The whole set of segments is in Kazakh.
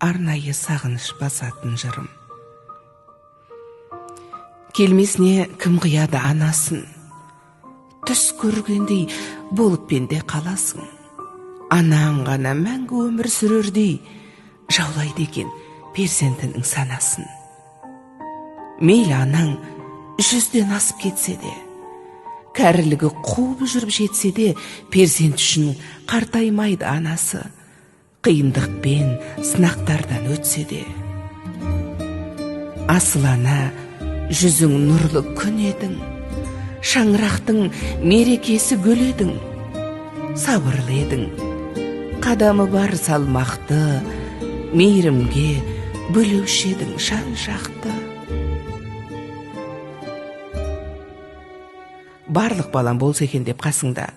Арнайы сағыныш басатын жырым. Келмесіне кім қияды анасын? Түс көргендей болып пенде қаласың. Анаң ғана мәңгі өмір сүрердей жаулайды екен перзентінің санасын. Мейлі анаң 100-ден асып кетсе де, кәрілігі қуып жүріп жетсе де, перзент үшін қартаймайды анасы, қиындықпен сынақтардан өтсе де. Асыл ана, жүзің нұрлы күн едің, шаңырақтың мерекесі гүл едің, сабырлы едің, қадамы бар салмақты, мейірімге бөлеуші едің жан жақты. Барлық балам болса екен деп қасыңда,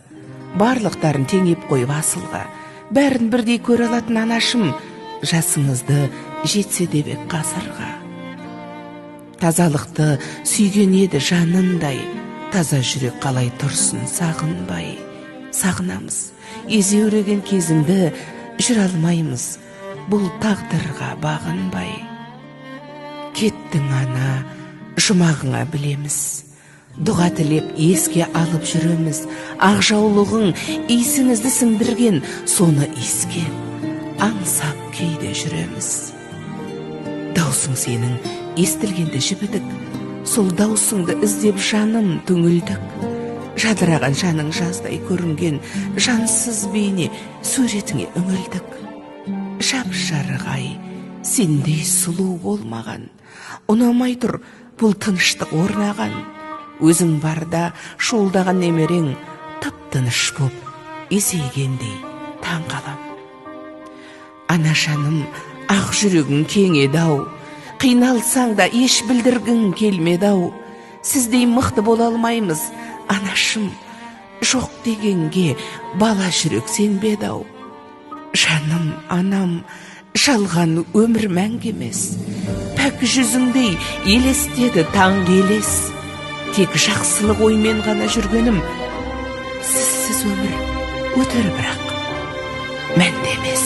барлықтарын теңеп қойып асылға, бәрін бірдей көре алатын анашым, жасыңызды жетсе де бек ғасырға. Тазалықты сүйген еді жанындай, таза жүрек қалай тұрсын сағынбай. Сағынамыз, езеуреген кезіңді жүре алмаймыз, бұл тағдырға бағынбай. Кеттің ана, жұмағыңа білеміз, дұға тілеп еске алып жүреміз, ақ жаулығың иісіңізді сіңдірген, соны иіскеп, аңсап кейде жүреміз. Даусың сенің естілгенде жібідік, сол даусыңды іздеп жаным түңілдік. Жадыраған жаның жаздай көрінген, жансыз бейне суретіңе үңілдік. Жап-жарық ай, сендей сұлу болмаған, ұнамай тұр бұл тыныштық орнаған. Өзің барда шуылдаған немерең тып-тыныш боп есейгендей таң қалам. Анашаным, ақ жүрегің кең еді-ау, қиналсаң да еш білдіргің келмеді-ау. Сіздей мықты бола алмаймыз, анашым, жоқ дегенге бала жүрек сенбеді-ау. Жаным, анам, жалған өмір мәңгі емес, пәк жүзіңдей елестеді таңғы елес. Тек жақсылық оймен ғана жүргенім, сізсіз өмір өтер бірақ мәнді емес.